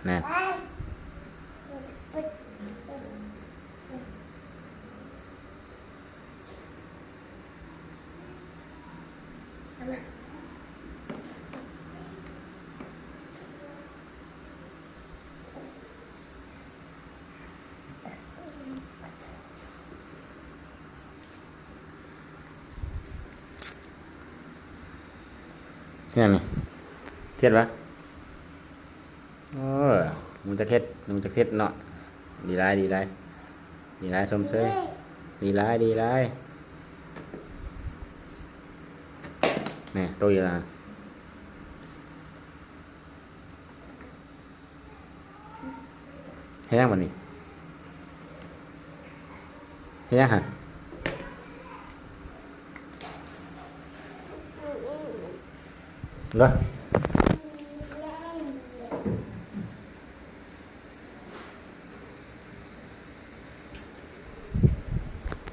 ນະ. ເຮັດຫຍັງນີ້? ເຮັດຫວາ? ເອີ ຮູ້ຈັກເຮັດ ຮູ້ຈັກເຮັດເນາະ. ດີຫຼາຍ ດີຫຼາຍ ດີຫຼາຍ ຊົມເຊີຍ ດີຫຼາຍ ດີຫຼາຍ. ແນ່ ໂຕຢູ່ລະ. ເຮັດຫຍັງບັດນີ້? ເຮັດຫຍັງຫັ້ນ? ເດີ.